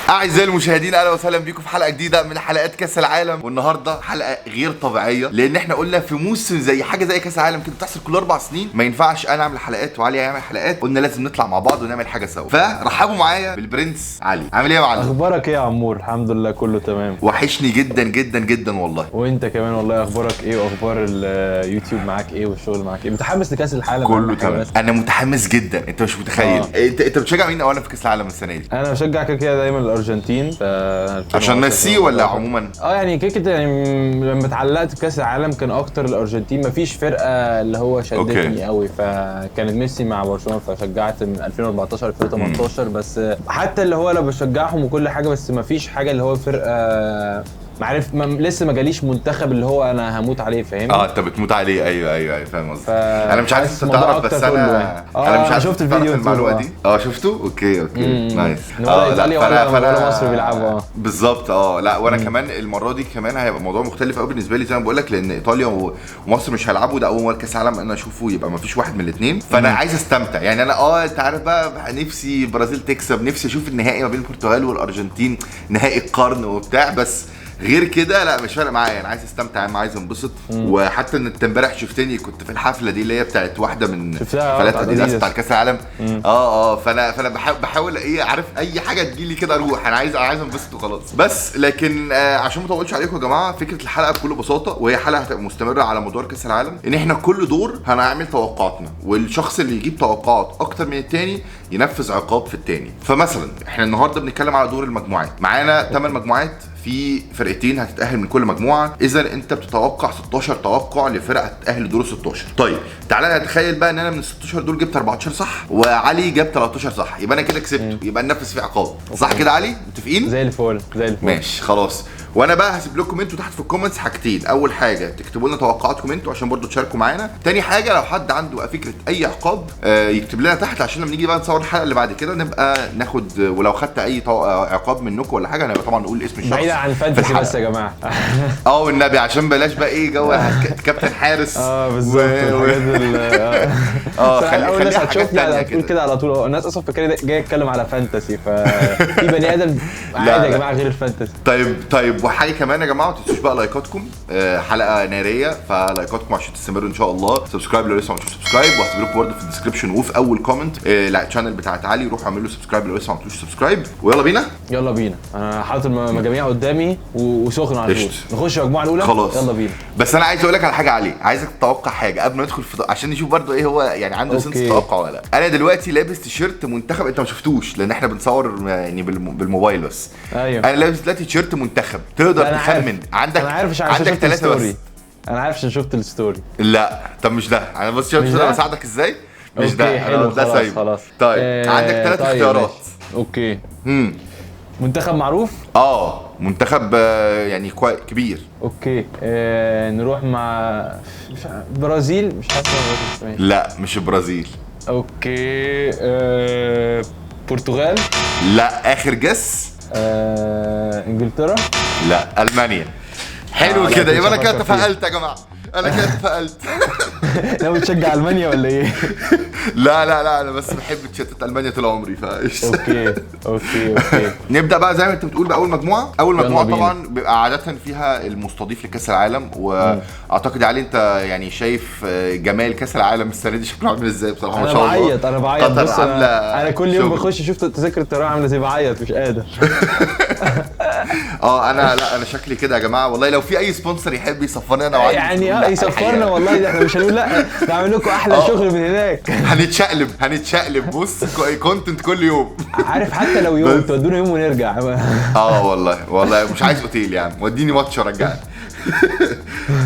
اعزائي المشاهدين، اهلا وسهلا بيكم في حلقة جديدة من حلقات كاس العالم. والنهارده حلقة غير طبيعية، لان احنا قلنا في موسم زي حاجة زي كاس العالم كده بتحصل كل 4 سنين، ما ينفعش انا اعمل حلقات وعلي يعمل حلقات. قلنا لازم نطلع مع بعض ونعمل حاجة سوا. فرحبوا معايا بالبرنس علي. عامل ايه يا معلم؟ اخبارك ايه يا عمور؟ الحمد لله، كله تمام. وحشني جدا جدا جدا والله. وانت كمان والله. اخبارك ايه واخبار اليوتيوب معاك ايه والشغل معاك ايه؟ متحمس لكاس العالم؟ كله أهم حاجة تمام. بس. انا متحمس جدا، انت مش متخيل. انت بتشجع مين اولا في كاس العالم السنة دي؟ انا بشجع كده كده دايما الارجنتين عشان ميسي ولا عموما؟ اه، يعني كده كده يعني لما اتعلقت بكاس العالم كان اكتر الارجنتين، مفيش فرقه اللي هو شدتني قوي، فكانت ميسي مع برشلونه، فشجعت من 2014 2018. بس حتى اللي هو لو بشجعهم وكل حاجه، بس مفيش حاجة اللي هو فرقه معرف ما لسه ما جاليش منتخب اللي هو انا هموت عليه، فاهم؟ اه، انت بتموت عليه. ايوه، فاهم قصدك. انا مش عارف حاسس انت الموضوع تعرف بس أكتر كله انا يعني. آه، انا مش أنا عارف شفت أنت تعرف الفيديو المعلومة آه. دي. اه شفته، okay. nice. إن ولا إيطاليا لا، ولا مصر بيلعبوا، اه. بالظبط. لا، وانا كمان المرة دي كمان هيبقى موضوع مختلف قوي بالنسبة لي، زي ما بقول لك، لان ايطاليا ومصر مش هيلعبوا. ده اول مرة كاس عالم انا اشوفه يبقى ما فيش واحد من الاثنين، فانا عايز استمتع يعني. انا انت عارف بقى، نفسي البرازيل تكسب، نفسي اشوف النهائي ما بين البرتغال والارجنتين، نهائي القرن وبتاع. بس غير كده لا، مش فارق معايا. انا عايز استمتع، انا عايز انبسط. وحتى ان انت امبارح شفتني كنت في الحفلة دي اللي هي بتاعت واحدة من شفتها، حفلات بتاعت اديداس أديداس. بتاع كاس العالم. فانا بحاول ايه، عارف، اي حاجة تجيلي كده اروح. انا عايز انبسط وخلاص. بس لكن عشان ما اطولش عليكم يا جماعه، فكرة الحلقة بكل بساطه، وهي حلقة هتبقى مستمرة على مدار كاس العالم، ان احنا كل دور هنعمل توقعاتنا، والشخص اللي يجيب توقعات اكتر من التاني ينفذ عقاب في التاني. فمثلا احنا النهارده بنتكلم على دور المجموعات، معانا 8 مجموعات، في فرقتين هتتاهل من كل مجموعه، اذا انت بتتوقع 16 توقع لفرقة هتتاهل لدور 16. طيب تعالى نتخيل بقى ان انا من 16 دول جبت 14 صح وعلي جاب 13 صح، يبقى انا كده كسبته، يبقى ننفذ في عقاب. صح كده علي؟ متفقين؟ زي الفل، زي الفل. ماشي خلاص. وانا بقى هسيب لكم انتوا تحت في ال comments حاجتين: اول حاجة تكتبوا لنا توقعاتكم انتوا عشان برضو تشاركوا معانا، تاني حاجة لو حد عنده فكرة اي عقاب يكتب لنا تحت، عشان لما نيجي بقى نصور الحلقة اللي بعد كده نبقى ناخد، ولو خدت اي عقاب منكم ولا حاجة نبقى طبعا نقول اسم الشخص بعيدا عن في ال fantasy الحلقة. بس يا جماعه. اه والنبي، عشان بلاش بقى ايه جو كابتن حارس. اه بالظبط، والحاجات ال اول الناس خليها حاجات هتشوفني تانية هتقول كده. كده على طول. الناس اصلا فاكراني جاي اتكلم على fantasy، ففي بني ادم عادي يا لا. جماعة غير ال fantasy. طيب، وحاجه كمان يا جماعه، ما تنسوش بقى لايكاتكم. حلقة ناريه، فلايكاتكم عشان تستمروا ان شاء الله. subscribe لو لسه ما عملتوش subscribe، وهسيب لكم برضه في ال description وفي اول comment ال channel بتاعت علي، روحوا اعملوا له subscribe لو لسه ما عملتوش subscribe. ويلا بينا. يلا بينا، انا حاطط المجاميع قدامي وسخن على طول. قشطة. نخش المجموعة الاولى. خلاص. يلا بينا. بس انا عايز اقول لك على حاجة علي، عايزك تتوقع حاجة قبل ما ندخل في، عشان نشوف برضو ايه هو يعني عنده sense توقع ولا لا. انا دلوقتي لابس تيشيرت منتخب، انت ما شفتوش لان احنا بنصور يعني بالموبايل بس. انا لابس دلوقتي تيشيرت منتخب، تقدر لا، أنا عارف. تخمن؟ عندك انا عارف عشان عندك شفت ثلاثة بس. ال story. انا عارف عشان شفت ال story. لا، طب مش ده. انا بص، شفت مش انا ده؟ بساعدك ازاي؟ مش okay، ده. حلو. أنا ده خلاص. سايبه. خلاص. طيب عندك ثلاث طيب اختيارات. ماشي. okay. منتخب معروف. اه، منتخب يعني كبير. okay، نروح مع مش برازيل، مش حاسس إن برازيل. لا، مش البرازيل. okay، برتغال. لا، اخر guess. انجلترا. لا، المانيا. حلو لا، كده. كنتش يبقى انا كده أفكر فيها. تفائلت يا جماعه، انا كده تفائلت. ناوي تشجع المانيا ولا ايه؟ لا لا لا، انا بس بحب تيشيرتات المانيا طول عمري فايش. okay. نبدا بقى زي ما انت بتقول باول مجموعه. اول يلا مجموعة بينا. طبعا بيبقى عادة فيها المستضيف لكاس العالم، واعتقد يا علي انت يعني شايف جمال كاس العالم السنة دي شكله عامل ازاي بصراحه، ما انا شاء الله. بعيط، انا بعيط. قطر بص عاملة انا كل يوم شغل. بخش اشوف تذاكر الطيران عامله ازاي، بعيط مش قادر. اه، انا لا، انا شكلي كده يا جماعه، والله لو في اي sponsor يحب يسفرني انا وعلي يعني مش هنقول اه لأ يسفرنا الحقيقة. والله، ده احنا مش هنقول لا، نعمل لكم احلى شغل من هناك. هنتشقلب هنتشقلب، بص content كل يوم. عارف، حتى لو يوم تودونا يوم ونرجع. اه والله والله، مش عايز اوتيل يا عم، وديني ماتش ورجعني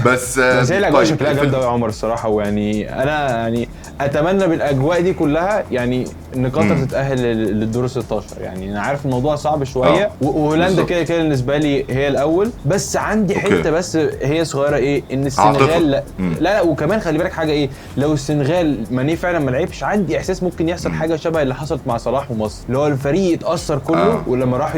بس. بس هي الاجواء طيب، شكلها جامدة قوي يا عمر الصراحه، ويعني انا يعني اتمنى بالاجواء دي كلها يعني ان قطر تتاهل للدور 16. يعني انا عارف الموضوع صعب شوية وهولندا كده كده بالنسبة لي هي الاول، بس عندي حتة بس هي صغيره، ايه؟ ان عاطفة. السنغال لا. لا. لا، وكمان خلي بالك حاجه، ايه؟ لو السنغال ماني فعلا ما لعبش، عندي احساس ممكن يحصل حاجة شبه اللي حصلت مع صلاح ومصر، اللي هو الفريق يتاثر كله ولما راح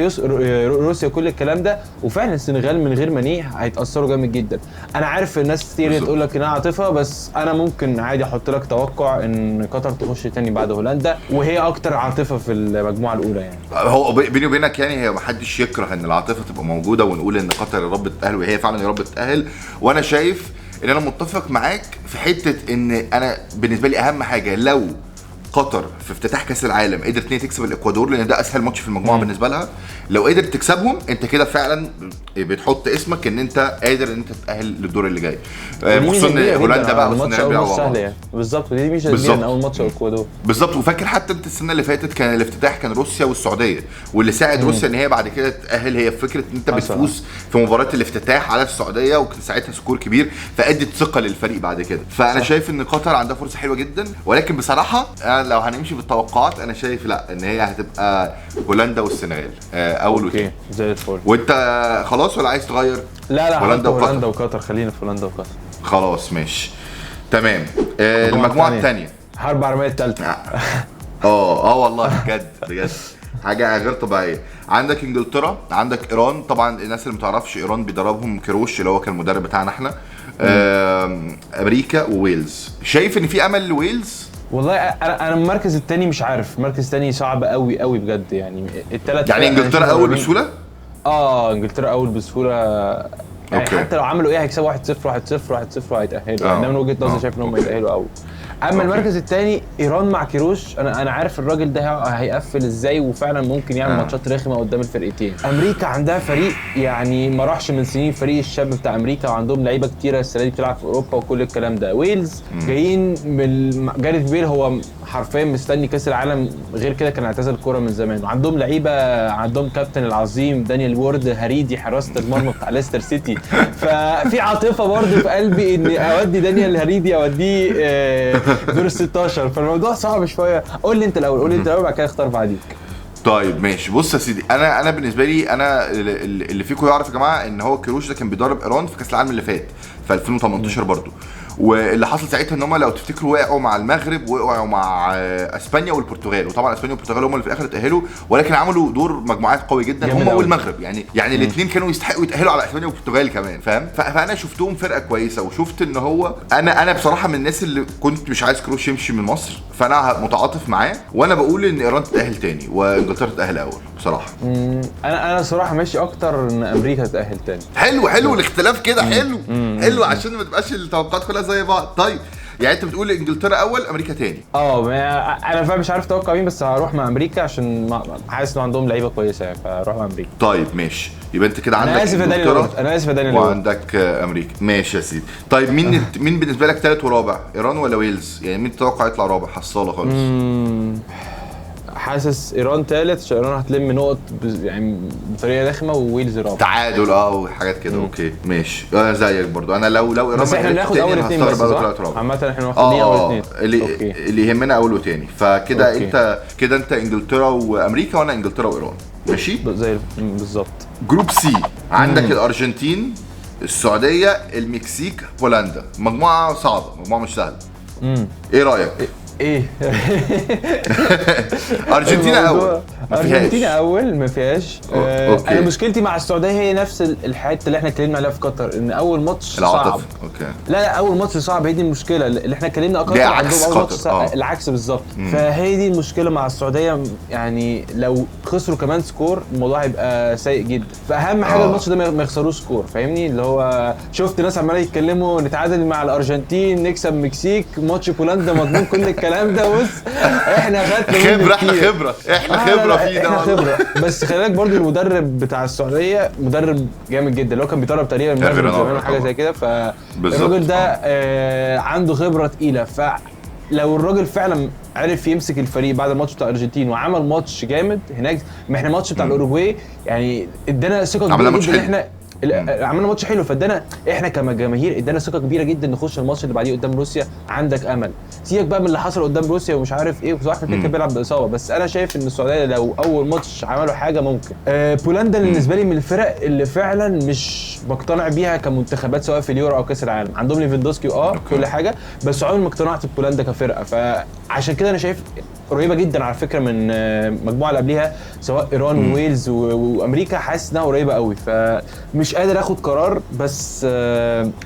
روسيا كل الكلام ده. وفعلا السنغال من غير ماني هيتاثروا جامد جدا. انا عارف الناس كتير تقول لك انها عاطفه، بس انا ممكن عادي احط لك توقع. توقع ان قطر تخش تاني بعد هولندا، وهي اكتر عاطفة في المجموعة الاولى يعني. هو بيني وبينك يعني هي ما حدش يكره ان العاطفة تبقى موجودة ونقول ان قطر يا رب تتاهل، وهي فعلا يا رب تتاهل. وانا شايف ان انا متفق معاك في حتة ان انا بالنسبة لي اهم حاجة لو قطر في افتتاح كاس العالم قدرت ان هي تكسب الاكوادور، لان ده اسهل ماتش في المجموعة بالنسبة لها. لو قدرت تكسبهم انت كده فعلا بتحط اسمك ان انت قادر ان انت تتاهل للدور اللي جاي، خصوصا هولندا بقى والسنغال بيلعبوا سهل يعني. بالظبط، ودي ميزة كبيرة ان اول ماتش الاكوادور. بالظبط. وفاكر حتى انت السنة اللي فاتت كان الافتتاح كان روسيا والسعودية، واللي ساعد روسيا ان هي بعد كده تتاهل هي فكرة ان انت بتفوز في مباراة الافتتاح على السعودية، وكان ساعتها score كبير فادت ثقة للفريق بعد كده. فانا شايف ان قطر عندها فرصة حلوة جدا، ولكن بصراحة لو هنمشي بالتوقعات انا شايف لا، ان هي هتبقى هولندا والسنغال اول وثاني. زي الفل. وانت خلاص ولا عايز تغير؟ لا هولندا وقطر. هولندا وقطر، خلينا في هولندا وقطر. خلاص ماشي تمام. المجموعة الثانية حرب عالمية الثالثة. والله بجد بجد حاجة غير طبيعية. عندك انجلترا، عندك ايران. طبعا الناس اللي ما تعرفش ايران بيدربهم كيروش اللي هو كان المدرب بتاعنا احنا. امريكا وويلز. شايف ان في امل لويلز؟ والله انا المركز الثاني مش عارف، المركز الثاني صعب قوي قوي بجد يعني. الثلاث يعني انجلترا اول بسهولة؟ انجلترا اول بسهولة يعني. okay. حتى لو عملوا ايه هيكسبوا 1-0 1-0 1-0 وهيتاهلوا يعني. من وجهه نظري شايف ان هم يتاهلوا اول. اما المركز الثاني ايران مع كيروش، انا عارف الراجل ده هيقفل ازاي، وفعلا ممكن يعمل ماتشات رخمة قدام الفرقتين. امريكا عندها فريق يعني ما راحش من سنين، فريق الشاب بتاع امريكا، وعندهم لعيبة كتيرة السنة دي بتلعب في اوروبا وكل الكلام ده. ويلز جايين من جاريث بيل، هو حرفيا مستني كاس العالم، غير كده كان اعتزل الكورة من زمان. وعندهم لعيبة، عندهم كابتن العظيم دانيال وورد هريدي حراسة المرمى بتاع ليستر سيتي. ففي عاطفة برضه في قلبي اني اودي دانيال هريدي اوديه دور 16، فالموضوع صعب شوية. قول لي انت الاول، بعد كده اختار بعديك. طيب ماشي. بص يا سيدي، انا بالنسبة لي، انا اللي فيكم يعرف يا جماعة ان هو كيروش ده كان بيدرب ايران في كاس العالم اللي فات في 2018 برضو، واللي حصل ساعتها ان هم لو تفتكروا وقعوا مع المغرب وقعوا مع اسبانيا والبرتغال، وطبعا اسبانيا والبرتغال هم اللي في الاخر اتاهلوا، ولكن عملوا دور مجموعات قوي جدا هم والمغرب يعني الاثنين كانوا يستحقوا يتاهلوا على اسبانيا والبرتغال كمان، فاهم؟ فانا شفتهم فرقه كويسة، وشفت ان هو انا بصراحة من الناس اللي كنت مش عايز كروش يمشي من مصر، فانا متعاطف معاه، وانا بقول ان ايران تتاهل تاني وانجلترا تتاهل اول بصراحة. انا صراحة ماشي اكتر ان امريكا تتاهل تاني. حلو الاختلاف كده، حلو عشان ما تبقاش التوقعات كلها زي بعض. طيب يعني انت بتقول انجلترا اول امريكا تاني. انا فاهم، مش عارف اتوقع مين، بس هروح مع امريكا عشان حاسس ان عندهم لعيبة كويسة يعني، فاروح مع امريكا. طيب ماشي، يبقى انت كده عندك انا اسف يا دانيال وعندك امريكا. ماشي يا سيدي. طيب مين بالنسبة لك ثالث ورابع، ايران ولا ويلز؟ يعني مين تتوقع يطلع رابع؟ حصاله خالص. حاسس ايران ثالث عشان ايران هتلم نقط يعني بطريقة رخمة، وويلز رابع تعادل وحاجات كده. okay ماشي، انا زيك برضو. انا لو ايران بس احنا بناخد اول اثنين بس، صح؟ عامة احنا واخدين اول اثنين، اللي يهمنا اول وثاني. فكده انت كده، انت انجلترا وامريكا، وانا انجلترا وايران. ماشي زي بالظبط. group C عندك الارجنتين، السعودية، المكسيك، بولندا. مجموعة صعبة، مجموعة مش سهلة. ايه رايك؟ ايه ارجنتينا اول، ارجنتينا اول ما فيهاش. انا مشكلتي مع السعودية هي نفس الحتة اللي احنا اتكلمنا عليها في قطر، ان اول ماتش صعب. okay. لا اول ماتش صعب، هي دي المشكلة اللي احنا اتكلمنا. قطر عندهم اول ماتش العكس بالظبط. فهي دي المشكلة مع السعودية، يعني لو خسروا كمان score الموضوع هيبقى سيء جدا. فاهم حاجة الماتش ده ما يخسروش score، فاهمني؟ اللي هو شفت ناس عماله يتكلموا نتعادل مع الارجنتين، نكسب مكسيك، ماتش بولندا مضمون، كل الكلام ده. بص احنا خدنا خبره، احنا خبره، احنا خبره في ده خبره. بس خلي بالك برضو المدرب بتاع السعودية مدرب جامد جدا، اللي هو كان بيدرب تقريبا المغرب زمان حاجة زي كده. فالراجل ده عنده خبره تقيلة، فلو الراجل فعلا عرف يمسك الفريق بعد الماتش بتاع الارجنتين وعمل ماتش جامد هناك. ما احنا الماتش بتاع الاوروجواي يعني ادانا ثقة كبيرة جدا، احنا عملنا ماتش حلو، فادانا احنا كجماهير ادانا ثقة كبيرة جدا نخش الماتش اللي بعديه قدام روسيا عندك امل. سيبك بقى من اللي حصل قدام روسيا ومش عارف ايه، وصلاح كان بيلعب باصابة، بس انا شايف ان السعودية لو اول ماتش عملوا حاجة ممكن. بولندا بالنسبة لي من الفرق اللي فعلا مش بقتنع بيها كمنتخبات سواء في اليورو او كاس العالم. عندهم ليفاندوسكي كل حاجة، بس عمري ما اقتنعت ببولندا كفرقه. فعشان كده انا شايف قريبه جدا على فكرة من المجموعة اللي قبليها، سواء ايران وويلز وامريكا، حاسس انها قريبه قوي، فمش قادر اخد قرار، بس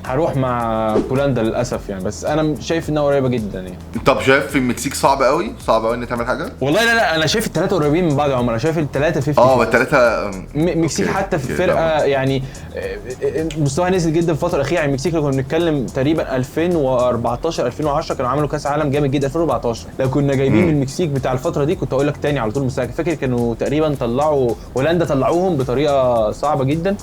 هروح مع بولندا للاسف يعني، بس انا شايف انها قريبه جدا يعني. طب شايف في المكسيك صعب قوي، صعب قوي ان تعمل حاجة؟ والله لا انا شايف الثلاثة قريبين من بعض يا عمر، انا شايف الثلاثة 50. الثلاثة المكسيك حتى في فرقه يعني مستواها نزل جدا في الفترة الاخيرة يعني. المكسيك لو كنا بنتكلم تقريبا 2014 2010 كانوا عملوا كاس عالم جامد جدا. 2014 لو كنا جايبين من المكسيك بتاع الفترة دي كنت اقول لك تاني على طول. مستواك فاكر كانوا تقريبا طلعوا هولندا، طلعوهم بطريقة صعبة جدا.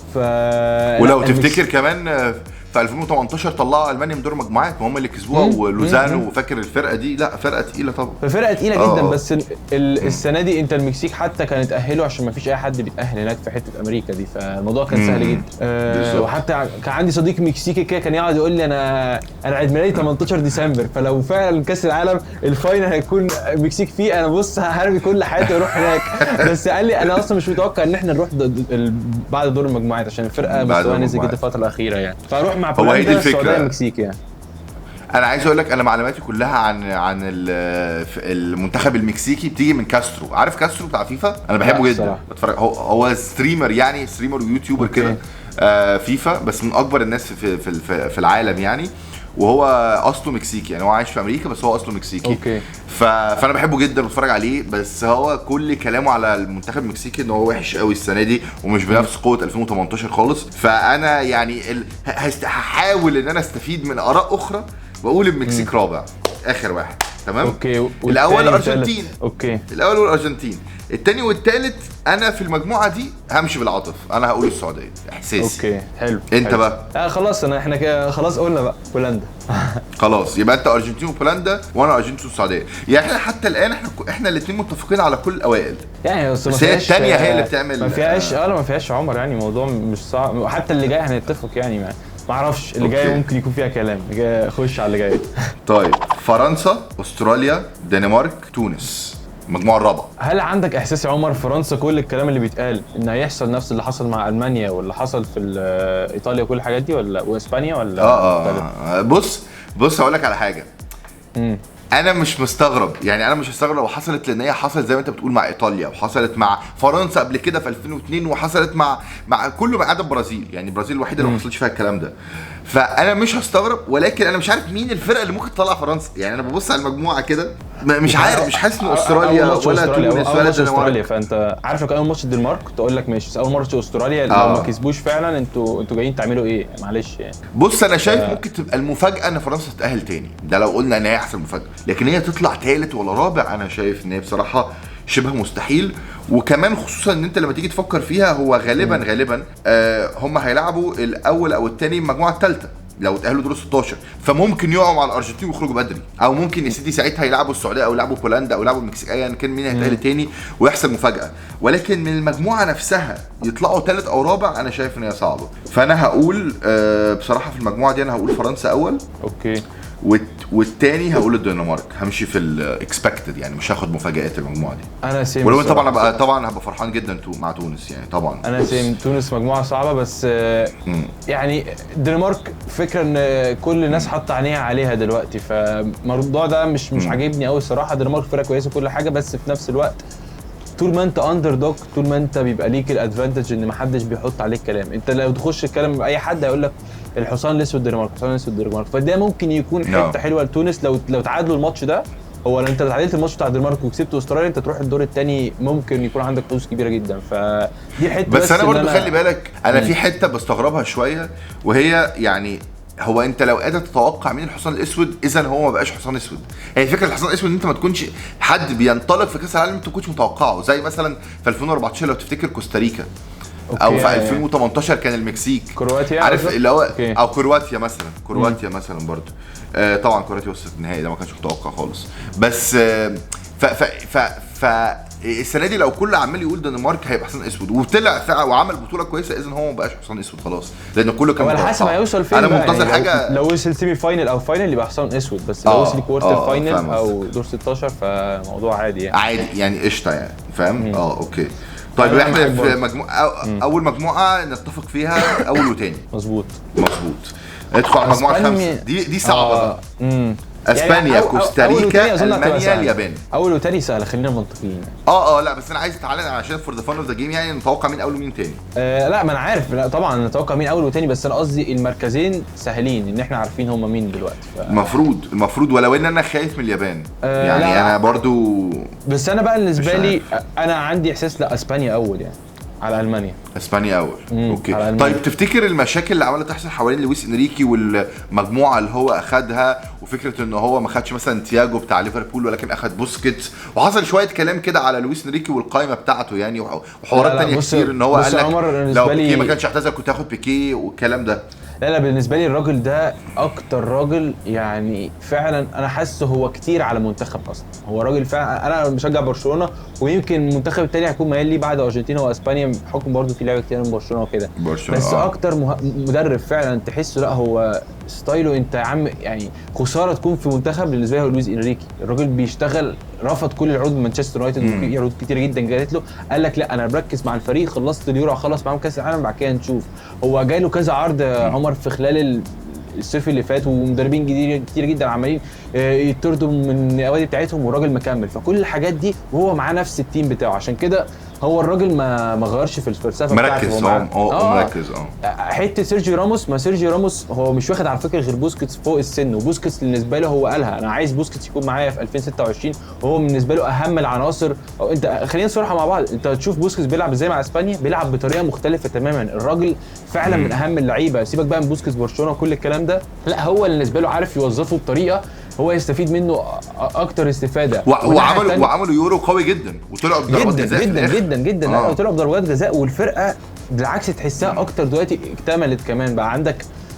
ولو تفتكر كمان في 2018 طلعوا المانيا من دور مجموعات، وهم اللي كسبوها، ولوزانو، وفاكر الفرقة دي؟ لا فرقه تقيلة طبعا، فرقه تقيلة جدا. بس السنة دي انت المكسيك حتى كانت تاهلوا عشان ما فيش اي حد بيتاهل هناك في حتة امريكا دي، فالموضوع كان سهل جدا. وحتى كان عندي صديق مكسيكي كده كان يقعد يقول لي انا عيد ميلادي 18 ديسمبر، فلو فعلا كاس العالم ال final هيكون المكسيك فيه، انا بص هرمي كل حياتي واروح هناك. بس قال لي انا اصلا مش متوقع ان احنا نروح بعد دور المجموعات عشان الفرقة مستواها نزل جدا الفترة الاخيرة يعني. فاروح مع هو هي دي الفكرة. المكسيك يعني. انا عايز اقول لك انا معلوماتي كلها عن المنتخب المكسيكي بتيجي من كاسترو. عارف كاسترو بتاع فيفا؟ انا بحبه جدا، بتفرج. هو streamer يعني، streamer و YouTuber كده فيفا، بس من اكبر الناس في في في العالم يعني، وهو اصله مكسيكي يعني، هو عايش في امريكا بس هو اصله مكسيكي. okay. فانا بحبه جدا وبتفرج عليه، بس هو كل كلامه على المنتخب المكسيكي ان هو وحش قوي السنة دي ومش بنفس قوة 2018 خالص. فانا يعني هحاول ان انا استفيد من اراء اخرى واقول المكسيك رابع اخر واحد. تمام. okay. الاول الارجنتين. okay. الاول والارجنتين، الثاني والثالث. انا في المجموعة دي همشي بالعاطف، انا هقول السعودية احساسي. okay حلو. انت حلو. بقى خلاص انا احنا كده خلاص قلنا بقى بولندا. خلاص يبقى انت ارجنتين وبولندا وانا ارجنتين والسعودية. يعني احنا حتى الان احنا الاثنين متفقين على كل الاوائل يعني، بس هي الثانية هي اللي بتعمل ما فيهاش ما فيهاش عمر يعني، الموضوع مش صعب. حتى اللي جاي هنتفق يعني، ما اعرفش اللي جاي ممكن يكون فيها كلام. جاي خش على اللي جاي. طيب فرنسا، استراليا، دنمارك، تونس، المجموعة الرابعة. هل عندك احساس يا عمر فرنسا كل الكلام اللي بيتقال ان هيحصل نفس اللي حصل مع المانيا واللي حصل في ايطاليا وكل الحاجات دي، ولا واسبانيا ولا؟ بص هقول لك على حاجة. انا مش مستغرب يعني، انا مش مستغرب لو حصلت، لان هي حصلت زي ما انت بتقول مع ايطاليا، وحصلت مع فرنسا قبل كده في 2002، وحصلت مع كله ما عدا البرازيل يعني. البرازيل الوحيدة اللي ما حصلتش فيها الكلام ده. فانا مش هستغرب، ولكن انا مش عارف مين الفرقة اللي ممكن تطلع فرنسا يعني. انا ببص على المجموعة كده مش عارف، مش حاسس ان استراليا ولا تونس ولا الدنمارك. فانت عارف لو كان اول ماتش الدنمارك كنت اقول لك ماشي، بس اول ماتش استراليا لو ما كسبوش فعلا انتوا جايين تعملوا ايه؟ معلش يعني. بص انا شايف ممكن تبقى المفاجاة ان فرنسا تتاهل تاني، ده لو قلنا ان هي احسن مفاجاة، لكن هي تطلع ثالث ولا رابع انا شايف ان هي بصراحة شبه مستحيل. وكمان خصوصا ان انت لما تيجي تفكر فيها هو غالبا هم هيلعبوا الاول او الثاني المجموعة الثالثة لو اتاهلوا دور 16، فممكن يقعوا مع الارجنتين ويخرجوا بدري، او ممكن يا سيدي ساعتها يلعبوا السعودية او يلعبوا بولندا او يلعبوا المكسيك، ايا كان مين هيتاهل تاني ويحصل مفاجاة. ولكن من المجموعة نفسها يطلعوا ثالث او رابع انا شايف ان هي صعبة. فانا هقول بصراحة في المجموعة دي انا هقول فرنسا اول. okay. والتاني هقول الدنمارك. همشي في ال expected يعني، مش هاخد مفاجآت المجموعة دي. انا same، ولو طبعا طبعا هبقى فرحان جدا مع تونس يعني. طبعا انا same، تونس مجموعة صعبة، بس يعني الدنمارك فكرة ان كل الناس حاطه عينيها عليها دلوقتي، فالموضوع ده مش عاجبني قوي الصراحة. الدنمارك فرقه كويسة كل حاجة، بس في نفس الوقت طول ما انت underdog، طول ما انت بيبقى ليك ال advantage ان محدش بيحط عليك كلام. انت لو تخش الكلام باي حد هيقول لك الحصان الاسود الدنمارك، الحصان الاسود الدنمارك. فده ممكن يكون حتة حلوة لتونس لو تعادلوا الماتش ده. هو لو انت تعادلت الماتش بتاع الدنمارك وكسبت استراليا انت تروح الدور الثاني، ممكن يكون عندك فوز كبيرة جدا. فدي حتة. بس انا برضو خلي بالك انا في حتة بستغربها شوية، وهي يعني هو انت لو قادر تتوقع مين الحصان الاسود اذا هو ما بقاش حصان اسود. هي فكرة الحصان الاسود ان انت ما تكونش حد بينطلق في كاس العالم انت ما تكونش متوقعه، زي مثلا في 2014 لو تفتكر كوستاريكا، او في 2018 كان المكسيك، كرواتيا، عارف اللي هو، او كرواتيا مثلا. كرواتيا مثلا برضو طبعا كرواتيا وصلت النهائي، ده ما كانش متوقع خالص. بس ف ف ف ف السنة دي لو كل عمال يقول دنمارك هيبقى حصان اسود وطلع وعمل بطوله كويسة، اذا هو ما بقاش حصان اسود خلاص، لان كله كان على حسب هيوصل فين. انا منتظر يعني حاجة، لو وصل semi final او final يبقى حصان اسود، بس لو وصل quarter final او دور 16 فموضوع عادي يعني، عادي يعني قشطه يعني، فاهم؟ okay. طيب احنا في مجموعة، اول مجموعة نتفق فيها اول وتاني. مظبوط. ادخل على المجموعة الخامسة دي صعبة بقى. اسبانيا، يعني كوستاريكا، المانيا، اليابان. اول وتاني سهلة، خلينا منطقيين. لا بس انا عايز اتعلم عشان for the fun of the game، يعني نتوقع مين اول ومين تاني. لا ما انا عارف، لا طبعا نتوقع مين اول وتاني، بس انا قصدي المركزين سهلين ان احنا عارفين هم مين دلوقتي. المفروض ولو ان انا خايف من اليابان يعني. لا انا برضو، بس انا بقى بالنسبة لي انا عندي احساس لا اسبانيا اول يعني على المانيا. اسبانيا اول. okay. طيب تفتكر المشاكل اللي عماله تحصل حوالين لويس انريكي والمجموعة اللي هو اخدها، وفكره ان هو ما خدش مثلا تياجو بتاع ليفربول ولكن اخد بوسكيتس، وحصل شوية كلام كده على لويس انريكي والقائمه بتاعته يعني، وحوارات ثانية كتير ان هو قال لك لو بيكي ما كانش اعتزل كنت هاخد بيكي والكلام ده. لا بالنسبة لي الراجل ده اكتر راجل يعني فعلا انا حاسه هو كتير على منتخب اصلا. هو راجل فعلا، انا بشجع برشلونة، ويمكن المنتخب التاني هيكون مايل لي بعد ارجنتينا واسبانيا بحكم برضو في لعيبة كتير من برشلونة وكده. بس اكتر مدرب فعلا تحسه لا هو style ه انت يا عم يعني خسارة تكون في منتخب بالنسبة لي هو لويس انريكي. الراجل بيشتغل، رفض كل العروض من مانشستر يونايتد، وفي عروض كتير جدا جات له، قال لك لا انا بركز مع الفريق، خلصت اليورو هخلص معاهم كاس العالم بعد كده نشوف. هو جاله كذا عرض عمر في خلال الصيف اللي فات، ومدربين كتير جدا عمالين يطردوا من النوادي بتاعتهم، والراجل مكمل. فكل الحاجات دي وهو معاه نفس ال team بتاعه، عشان كده هو الراجل ما غيرش في الفلسفة بتاعته، مركز. هو مركز. حتة سيرجيو راموس، ما سيرجيو راموس هو مش واخد على فكرة غير بوسكيتس فوق السن، وبوسكيتس بالنسبة له هو قالها انا عايز بوسكيتس يكون معايا في 2026، وهو بالنسبة له اهم العناصر. او انت خلينا صراحة مع بعض، انت تشوف بوسكيتس بيلعب ازاي مع اسبانيا، بيلعب بطريقة مختلفة تماما. الراجل فعلا من اهم اللعيبة، سيبك بقى من بوسكيتس برشلونة وكل الكلام ده، لا هو بالنسبة له عارف يوظفه بطريقة هو يستفيد منه اكتر استفاده. وعملوا يورو قوي جدا وطلعوا بضربات جزاء جدا جدا جدا. لا طلعوا بضربات جزاء، والفرقة بالعكس تحسها اكتر دلوقتي اكتملت كمان. بقى عندك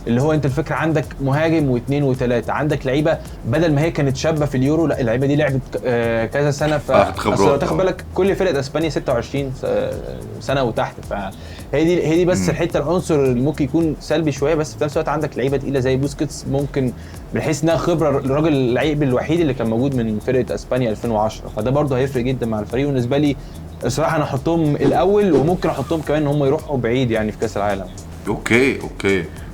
اللي هو انت الفكرة عندك مهاجم واثنين وثلاثة، عندك لعيبة بدل ما هي كانت شابه في اليورو، لا اللعيبة دي لعبت كذا سنة. ف اصل لو تاخد بالك كل فرقه اسبانيا 26 سنة وتحت، فهي دي هي دي بس الحتة العنصر اللي ممكن يكون سلبي شوية، بس في نفس الوقت عندك لعيبة تقيلة زي بوسكيتس ممكن بحيث انها خبره، الراجل اللعيب الوحيد اللي كان موجود من فرقه اسبانيا 2010، فده برده هيفرق جدا مع الفريق. وبالنسبة لي الصراحة انا احطهم الاول، وممكن احطهم كمان ان هم يروحوا بعيد يعني في كاس العالم. okay.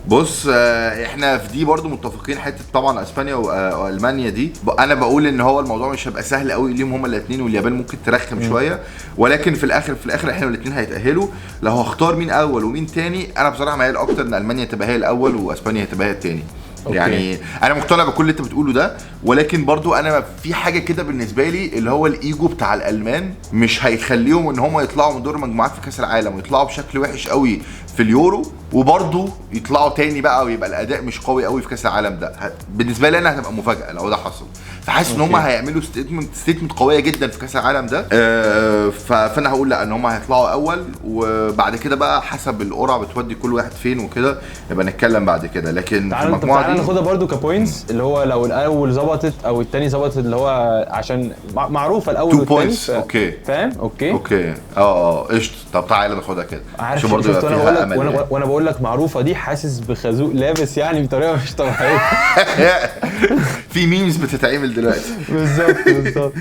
بص احنا في دي برضو متفقين حتة طبعا اسبانيا والمانيا دي، انا بقول ان هو الموضوع مش هيبقى سهل قوي ليهم هما الاثنين، واليابان ممكن ترخم شوية، ولكن في الاخر احنا الاثنين هيتاهلوا. لو هختار مين اول ومين تاني، انا بصراحة مايل اكتر ان المانيا تبقى هي الاول واسبانيا تبقى هي التاني. يعني انا مقتنع بكل اللي انت بتقوله ده، ولكن برضو انا في حاجة كده بالنسبة لي اللي هو الايجو بتاع الالمان مش هيخليهم ان هم يطلعوا من دور المجموعات في كاس العالم ويطلعوا بشكل وحش قوي في اليورو، وبرضو يطلعوا تاني بقى ويبقى الاداء مش قوي قوي في كاس العالم ده. بالنسبة لي انا هتبقى مفاجاة لو ده حصل. فحاسس ان هم هيعملوا statement قوية جدا في كاس العالم ده. فانا هقول لا ان هم هيطلعوا اول، وبعد كده بقى حسب القرعة بتودي كل واحد فين وكده نبقى نتكلم بعد كده. لكن في المجموعة دي ناخدها برضو ك points، اللي هو لو الاول ظبطت او الثاني ظبطت، اللي هو عشان معروفة الاول والثاني. okay فاهم. okay قشطه. طب تعالى ناخدها كده عشان برضو يبقى فيها امل. وانا بقول لك معروفة دي، حاسس بخازوق لابس يعني بطريقة مش طبيعية. في memes بتتعمل دلوقتي. بالظبط.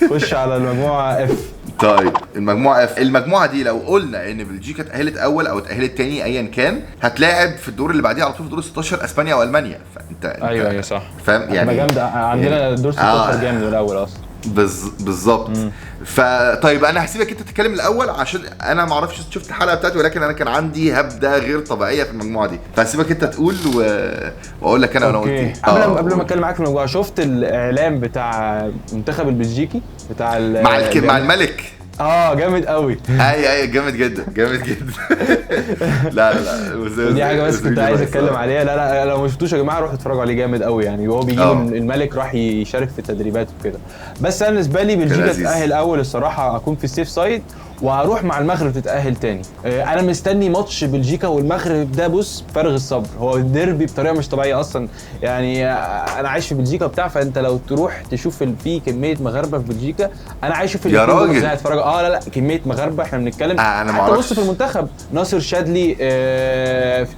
خش على المجموعة F. طيب المجموعة F، المجموعة دي لو قلنا ان بلجيكا اتاهلت اول او اتاهلت تاني ايا كان، هتلاعب في الدور اللي بعديه على طول في دور 16 اسبانيا والمانيا. فانت ايوه صح، فاهم يعني جامدة. عندنا دور 16 جامد الاول اصلا. بالظبط. فطيب انا هسيبك انت تتكلم الاول عشان انا ما اعرفش شفت الحلقة بتاعتي، ولكن انا كان عندي هبده غير طبيعية في المجموعة دي، فهسيبك انت تقول واقول لك انا قلت ايه. قبل ما اتكلم معاك في المجموعة، شفت الاعلام بتاع المنتخب البلجيكي بتاع مع الملك؟ جامد قوي. اي جامد جدا جامد جدا. لا دي حاجة بس كنت عايز اتكلم عليها. لا لو ما شفتوش يا جماعة روحوا اتفرجوا عليه، جامد قوي يعني. وهو بيجيب الملك راح يشارك في التدريبات وكده. بس انا بالنسبة لي بلجيكا تتاهل اول الصراحة، اكون في ال safe side، وهروح مع المغرب تتاهل تاني. انا مستني ماتش بلجيكا والمغرب ده، بص فارغ الصبر، هو ديربي بطريقة مش طبيعية اصلا يعني. انا عايش في بلجيكا بتاع، فانت لو تروح تشوف في كمية مغاربة في بلجيكا، انا عايش في يا راجل ازاي اتفرج. لا كمية مغاربة احنا بنتكلم. حتى بص في المنتخب ناصر شادلي،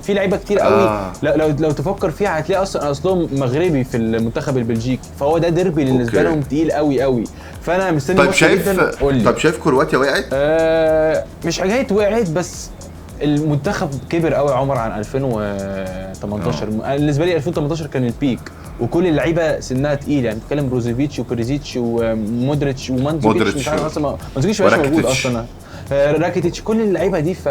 في لعيبة كتير قوي. لو تفكر فيها هتلاقي اصلا اصلهم مغربي في المنتخب البلجيكي، فهو ده ديربي بالنسبة لهم تقيل قوي قوي. فانا مستني. طيب شايف طب شايف كرواتيا وقعت؟ مش حكاية وقعت، بس المنتخب كبر قوي يا عمر عن 2018. بالنسبة لي 2018 كان ال peak، وكل اللعيبة سنها تقيل، يعني بتتكلم بروزوفيتش وبريزيتش ومودريتش ومانزوكيتش، مش عارف اصلا مانزوكيتش مش موجود اصلا، راكيتيتش، كل اللعيبة دي ف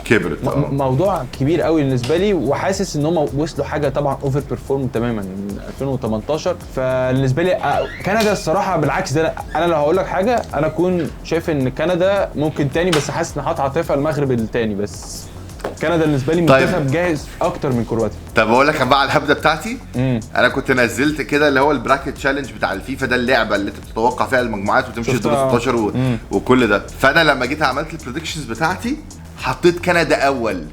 كبرت. موضوع كبير قوي بالنسبة لي، وحاسس ان هم وصلوا حاجة طبعا over perform تماما من 2018. فبالنسبه لي كندا الصراحة بالعكس ده، انا لو هقول لك حاجة انا اكون شايف ان كندا ممكن تاني، بس حاسس ان هتعاطفها المغرب التاني، بس كندا بالنسبة لي منتخب جاهز اكتر من كرواتيا. طب اقول لك بقى على الهبده بتاعتي. انا كنت نزلت كده اللي هو ال bracket challenge بتاع الفيفا ده، اللعبة اللي انت بتتوقع فيها المجموعات وتمشي دور 16 وكل ده. فانا لما جيت عملت ال predictions بتاعتي حطيت كندا اول.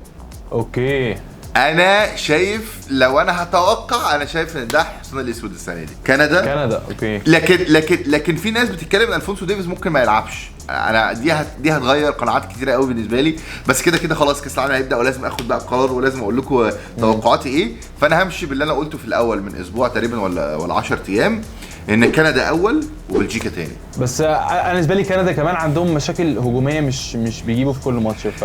okay. انا شايف لو انا هتوقع، انا شايف ان ده حصان الاسود السنة دي كندا. okay. لكن في ناس بتتكلم ان الفونسو ديفيز ممكن ما يلعبش. انا دي هتغير قناعات كتيرة قوي بالنسبة لي، بس كده كده خلاص كاس العالم هيبدا ولازم اخد بقى قرار ولازم اقول لكم توقعاتي ايه. فانا همشي باللي انا قلته في الاول من اسبوع تقريبا ولا 10 ايام، ان كندا اول وبلجيكا تاني. بس انا بالنسبة لي كندا كمان عندهم مشاكل هجومية، مش بيجيبوا في كل ماتش. ف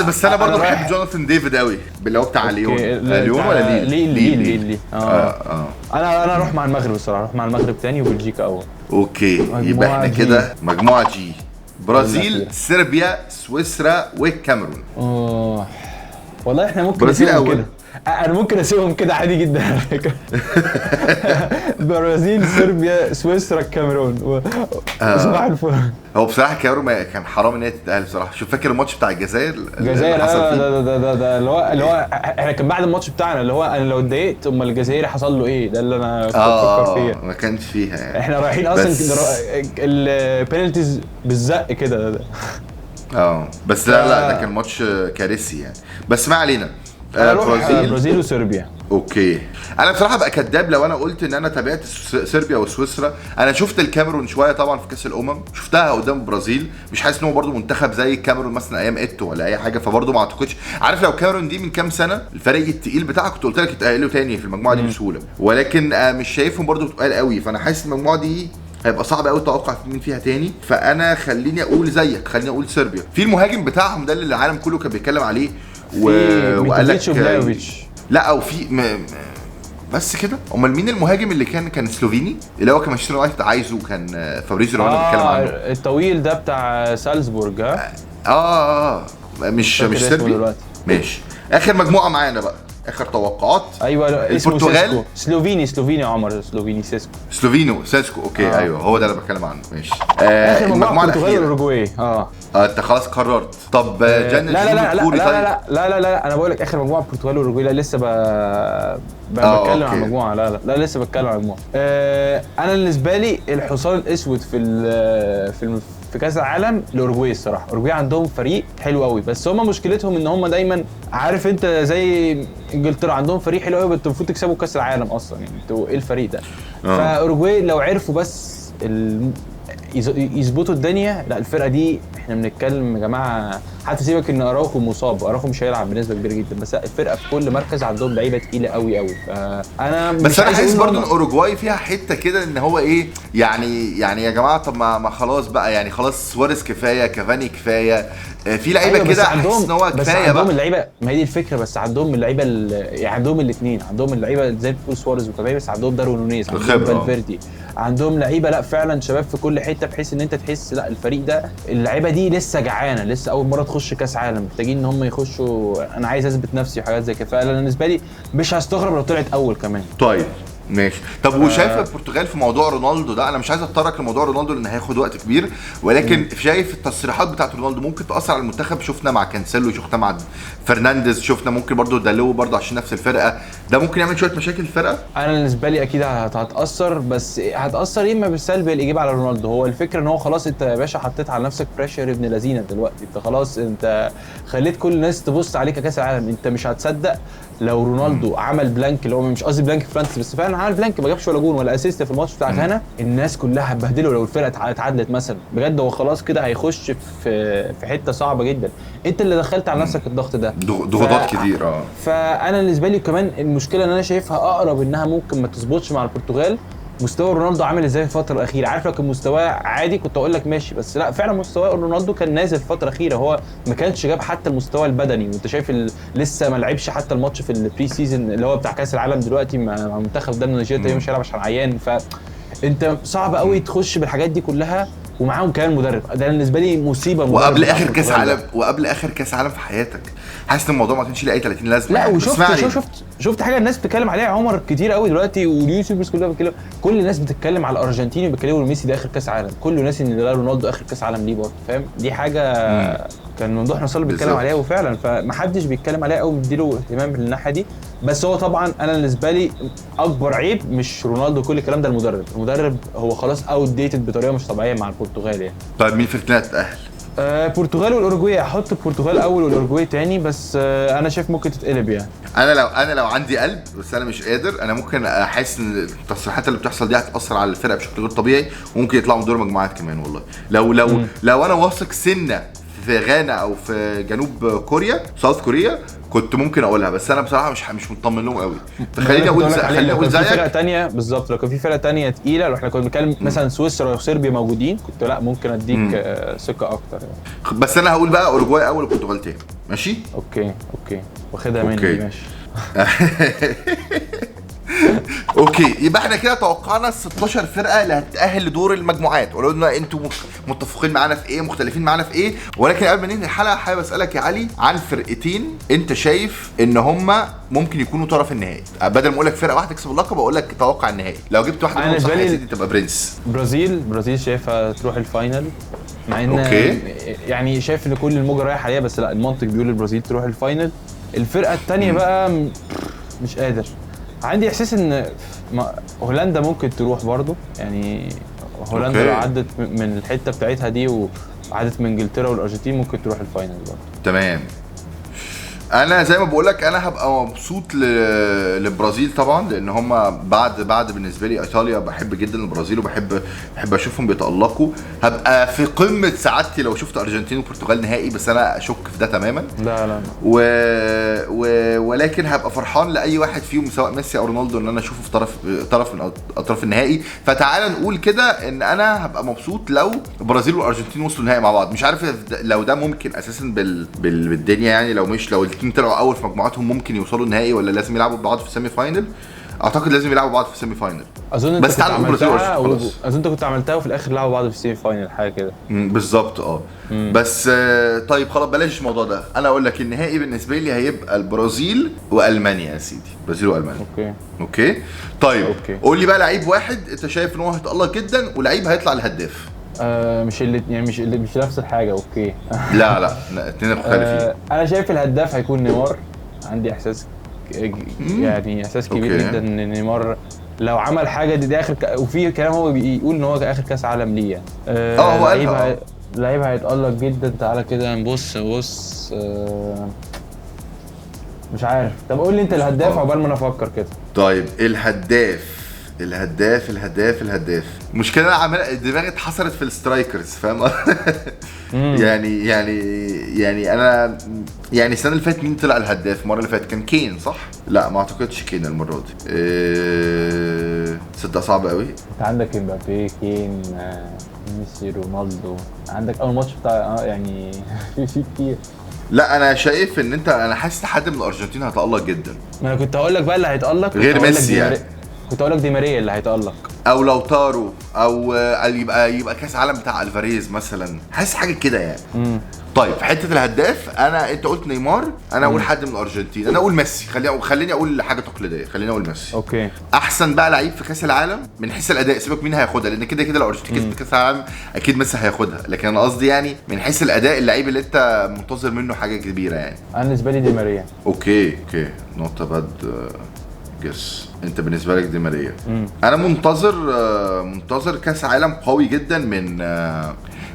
بس انا برضو بحب جوناثان ديفيد قوي، اللي هو بتاع ليون. ليون ولا ليل؟ ليل. انا اروح مع المغرب الصراحة، اروح مع المغرب تاني وبلجيكا اول. okay، يبقى احنا كده مجموعة G: برازيل، صربيا، سويسرا، والكاميرون. والله احنا ممكن برازيل اول. انا ممكن اسيبهم كده عادي جدا على فكرة. برازيل، صربيا، سويسرا، الكاميرون. صباح الفل. هو بصراحة الكاميرون كان حرام ان هي تتاهل بصراحة. شوف فاكر الماتش بتاع الجزائر؟ الجزائر ده ده اللي هو احنا كان بعد الماتش بتاعنا اللي هو انا لو اتضايقت امال الجزائر حصل له ايه، ده اللي انا كنت بفكر فيه. ما كانش فيها يعني. احنا رايحين اصلا ال penalties بالزق كده. بس لا ده كان ماتش كارثي يعني، بس ما علينا. برازيل وصربيا. okay. انا بصراحة بقى كداب لو انا قلت ان انا تابعت صربيا وسويسرا. انا شفت الكاميرون شوية طبعا في كاس الامم، شفتها قدام البرازيل، مش حاسس ان هو برده منتخب زي الكاميرون مثلا ايام ايتو ولا اي حاجة، فبرده ما اعتقدش. عارف لو الكاميرون دي من كام سنة الفريق التقيل بتاعك كنت قلت لك اتاهلوا تاني في المجموعة دي بسهولة، ولكن مش شايفهم برده تقال قوي. فانا حاسس المجموعة دي هيبقى صعب قوي التوقع مين فيها تاني. فانا خليني اقول زيك، خليني اقول صربيا. في المهاجم بتاعهم ده اللي العالم كله كان بيتكلم عليه وقال لك لا او في بس كده. امال مين المهاجم اللي كان سلوفيني اللي هو كان مانشستر يونايتد عايزه، كان فابريزيو رومانو بيتكلم عنه، الطويل ده بتاع سالزبورج. مش صربي. ماشي. اخر مجموعة معانا بقى، اخر توقعات. ايوه البرتغال. سلوفيني يا عمر، سلوفيني سيسكو. سلوفينو سيسكو. okay. ايوه هو ده اللي بتكلم عنه. ماشي. اخر مجموعة البرتغال والاوروجواي. انت خلاص قررت. طب جن لا لا لا لا لا لا لا انا بقول لك اخر مجموعة البرتغال والاوروجواي. لا لسه بتكلم عن المجموعة. لا لا لا لسه بتكلم عن المجموعة. انا بالنسبة لي الحصان الاسود في في كاس العالم الاوروجواي الصراحة. الاوروجواي عندهم فريق حلو قوي، بس هم مشكلتهم ان هم دايما عارف انت زي انجلترا عندهم فريق حلو قوي، بس المفروض تكسبوا كاس العالم اصلا، يعني انتوا ايه الفريق ده؟ فاوروجواي لو عرفوا بس يظبطوا الدنيا، لا الفرقة دي احنا بنتكلم يا جماعة. حتى سيبك ان اراوخو مصاب، اراوخو مش هيلعب بنسبة كبيرة جدا، بس الفرقة في كل مركز عندهم لعيبة تقيلة قوي قوي. فانا بس انا حاسس برضو ان اوروجواي فيها حتة كده ان هو ايه يعني يا جماعة، طب ما خلاص بقى، يعني خلاص سواريز كفاية، كافاني كفاية، في لعيبة كده حاسس ان هو كفاية بقى. عندهم اللعيبة، ما هي دي الفكرة، بس عندهم اللعيبة يعني عندهم الاثنين، عندهم اللعيبة زي ما بتقول سواريز وكافاني، بس عندهم داروين نونيز، عندهم فالفيردي، عندهم لعيبة لا فعلا شباب في كل حتة، بحيث ان انت تحس لا الفريق ده اللعيبة دي لسه جعانة، لسه اول مرة تخش كاس عالم، محتاجين ان هم يخشوا، انا عايز اثبت نفسي وحاجات زي كده. فانا بالنسبة لي مش هستغرب لو طلعت اول كمان. طيب ماشي. طب وشايف البرتغال في موضوع رونالدو ده؟ انا مش عايز اتطرق لموضوع رونالدو لان هياخد وقت كبير، ولكن شايف التصريحات بتاعت رونالدو ممكن تاثر على المنتخب؟ شفنا مع كانسيلو، شفنا مع فرنانديز، شفنا ممكن برضو دالو برضو عشان نفس الفرقة، ده ممكن يعمل شوية مشاكل الفرقة. انا بالنسبة لي اكيد هتاثر، بس هتاثر اما بالسلب يا الايجاب على رونالدو. هو الفكرة ان هو خلاص انت يا باشا حطيت على نفسك pressure ابن لذينه دلوقتي، انت خلاص انت خليت كل الناس تبص عليك كاس العالم. انت مش هتصدق لو رونالدو عمل blank، اللي هو مش قصدي blank فرانس، بس فعلا عمل blank، ما جابش ولا جون ولا assist في الماتش بتاع غانا، الناس كلها هتبهدله لو الفرقة اتعادلت مثلا. بجد هو خلاص كده هيخش في حتة صعبة جدا. انت اللي دخلت على نفسك الضغط ده، ضغوطات كتير. فانا بالنسبة لي كمان المشكلة ان انا شايفها اقرب انها ممكن ما تظبطش مع البرتغال، مستوى رونالدو عامل ازاي الفترة الاخيرة. عارف لو كان مستواه عادي كنت اقول لك ماشي، بس لا فعلا مستوى رونالدو كان نازل الفترة الاخيرة، هو ما كانش جاب حتى المستوى البدني، وانت شايف لسه ما لعبش حتى الماتش في ال pre-season اللي هو بتاع كاس العالم دلوقتي مع المنتخب ده نيجيريا تقريبا مش هيلعب عشان عيان. فانت صعب قوي تخش بالحاجات دي كلها ومعاهم كمان مدرب، ده بالنسبة لي مصيبة. وقبل اخر كاس عالم، وقبل اخر كاس عالم في حياتك، حاسس ان الموضوع ما كانش ليه اي 30 لازمه. لا يعني. وشفت شفت حاجة الناس بتتكلم عليها عمر كتير قوي دلوقتي، وال YouTubers كلها بتتكلم، كل الناس بتتكلم على الارجنتين وبيتكلموا ميسي ده اخر كاس عالم، كله ناس ان ده رونالدو اخر كاس عالم ليه برضه، فاهم؟ دي حاجة كان ممدوح نصر بيتكلم عليها، وفعلا فمحدش بيتكلم عليها قوي بيديله اهتمام بالناحيه دي. بس هو طبعا انا بالنسبة لي اكبر عيب مش رونالدو كل الكلام ده، المدرب هو خلاص outdated بطريقة مش طبيعية مع البرتغال يعني. طيب مين فرقتنا تتاهل؟ البرتغال والاوروجواي. احط البرتغال اول والاوروجواي تاني، بس انا شايف ممكن تتقلب يعني. انا لو عندي قلب، بس انا مش قادر، انا ممكن احس ان التصريحات اللي بتحصل دي هتاثر على الفرقة بشكل غير طبيعي، وممكن يطلعوا من دور مجموعات كمان. والله لو لو لو انا واثق سنة في غانا او في جنوب كوريا، South Korea، كنت ممكن اقولها، بس انا بصراحة مش مطمن لهم قوي. فخليني اقول خليني اقول زيك فرقه ثانية بالظبط. لو كان في فرقه ثانية تقيلة، لو احنا كنا بنتكلم مثلا سويسرا وصربيا موجودين، كنت لا ممكن اديك ثقة اكتر يعني. بس انا هقول بقى اوروجواي اول والبرتغال تاني. ماشي؟ okay واخدها مني. ماشي. okay، يبقى احنا كده توقعنا 16 فرقه اللي هتتاهل لدور المجموعات، قولوا لنا انتوا متفقين معانا في ايه، مختلفين معانا في ايه. ولكن قبل ما ننهي الحلقة حابب اسالك يا علي عن فرقتين انت شايف ان هما ممكن يكونوا طرف النهائي. بدل ما اقول لك فرقه واحدة تكسب اللقب، اقول لك توقع النهائي. لو جبت واحدة منهم صح يا سيدي تبقى برنس. برازيل شايفها تروح ال final، مع ان يعني شايف ان كل الموجه رايحة عليها، بس لا المنطق بيقول البرازيل تروح ال final. الفرقة الثانية بقى مش قادر، عندي احساس ان هولندا ممكن تروح برضو يعني. هولندا لو عدت من الحتة بتاعتها دي وعدت من انجلترا والارجنتين ممكن تروح ال final برضو. تمام. انا زي ما بقول لك انا هبقى مبسوط للبرازيل طبعا، لان هم بعد بالنسبة لي ايطاليا، بحب جدا البرازيل وبحب اشوفهم بيتالقوا. هبقى في قمة سعادتي لو شفت ارجنتين وبرتغال نهائي، بس انا اشك في ده تماما. لا ولكن هبقى فرحان لاي واحد فيهم سواء ميسي او رونالدو ان انا اشوفه في طرف من اطراف النهائي. فتعال نقول كده ان انا هبقى مبسوط لو البرازيل والارجنتين وصلوا النهائي مع بعض. مش عارف لو ده ممكن اساسا بالدنيا يعني، لو مش لو الاثنين طلعوا اول في مجموعاتهم ممكن يوصلوا النهائي، ولا لازم يلعبوا بعض في ال semi final؟ اعتقد لازم يلعبوا بعض في ال semi final. اظن بس تعالوا اظن انت كنت عملتها وفي الاخر لعبوا بعض في ال semi final حاجة كده. بالظبط. بس طيب خلاص بلاش الموضوع ده. انا اقول لك النهائي بالنسبة لي هيبقى البرازيل والمانيا يا سيدي، البرازيل والمانيا. okay طيب. قول لي بقى لعيب واحد انت شايف ان هو هيتالق جدا ولعيب هيطلع الهداف. مش اللي يعني مش نفس الحاجة. okay. لا اتنين مختلفين. انا شايف الهداف هيكون نيمار. عندي احساس يعني احساس كبير جدا ان نيمار لو عمل حاجة دي اخر وفي كلام هو بيقول ان هو اخر كاس عالم ليه يعني. هو قال لعيب هيتالق جدا. تعالى كده نبص مش عارف. طب قول لي انت الهداف عقبال ما انا افكر كده. طيب الهداف الهداف الهداف الهداف، المشكلة انا عمال دماغي اتحصرت في ال strikers، فاهم؟ يعني يعني يعني انا يعني السنة اللي فاتت مين طلع الهداف؟ المرة اللي فاتت كان كين صح؟ لا ما اعتقدش كين المرة دي. تصدق صعب قوي. انت عندك امبابي، كين، ميسي، رونالدو، عندك اول ماتش بتاع يعني في كتير. لا انا شايف ان انت، انا حاسس حد من الارجنتين هيتالق جدا. ما انا كنت هقول لك بقى اللي هيتالق غير ميسي يعني. كنت اقول لك دي ماريا اللي هيتالق، او لوتارو، او يبقى كاس عالم بتاع الفاريز مثلا، حاسس حاجة كده يعني. طيب في حتة الهداف انا، انت قلت نيمار، انا اقول حد من الارجنتين، انا اقول ميسي. خليني اقول حاجة تقليدية، خليني اقول ميسي. okay. احسن بقى لعيب في كاس العالم من حيث الاداء، سيبك مين هياخدها لان كده كده لو الارجنتين كسبت كاس العالم اكيد ميسي هياخدها، لكن انا قصدي يعني من حيث الاداء اللعيب اللي انت منتظر منه حاجة كبيرة يعني. انا بالنسبة لي دي ماريا. okay not bad guess. انت بالنسبة لك دي ماريا. انا منتظر كاس عالم قوي جدا من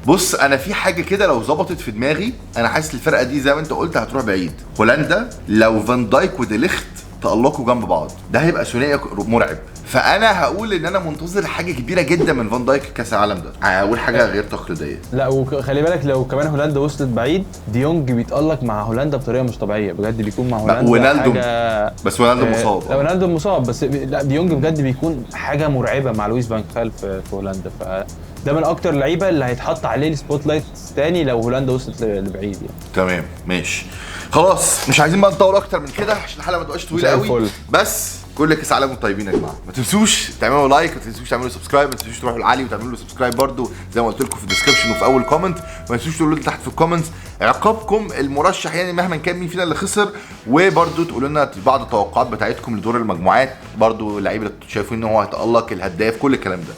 بص انا في حاجة كده لو ظبطت في دماغي، انا حاسس الفرقة دي زي ما انت قلت هتروح بعيد. هولندا لو فان دايك وديليخت تألقوا جنب بعض، ده هيبقى ثنائي مرعب. فانا هقول ان انا منتظر حاجة كبيرة جدا من فان دايك كاس العالم ده، هقول حاجة غير تقليدية. لا وخلي بالك لو كمان هولندا وصلت بعيد، ديونج بيتألق مع هولندا بطريقة مش طبيعية بجد، بيكون مع هولندا ونالدو حاجة. بس ونالدو مصاب. لا ونالدو مصاب بس، لا ديونج بجد بيكون حاجة مرعبة مع لويس فان خال في هولندا، فده من اكتر اللعيبة اللي هيتحط عليه ال spotlight تاني لو هولندا وصلت لبعيد يعني. تمام ماشي خلاص، مش عايزين بقى نطول اكتر من كده عشان الحلقة ما تبقاش طويلة قوي. بس كل كاس عالم طيبين يا جماعة، ما تنسوش تعملوا like، ما تنسوش تعملوا subscribe، ما تنسوش تروحوا لعلي وتعملوا له subscribe برده زي ما قلت لكم في ال description وفي اول comment. ما تنسوش تقولوا لنا تحت في ال comments عقابكم المرشح يعني مهما كان مين فينا اللي خسر، وبرده تقولوا لنا بعض التوقعات بتاعتكم لدور المجموعات، برده اللعيبة اللي شايفين ان هو هيتالق، الهداف، كل الكلام ده.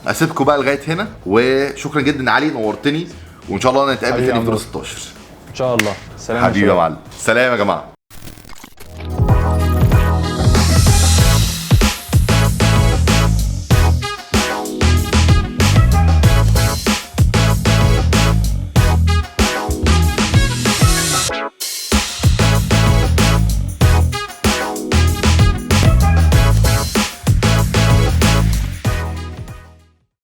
فاسيبكم بقى لغاية هنا، وشكرا جدا علي نورتني، وان شاء الله نتقابل تاني في دور 16 ان شاء الله. سلام حبيبي يا معلم، سلام يا جماعة.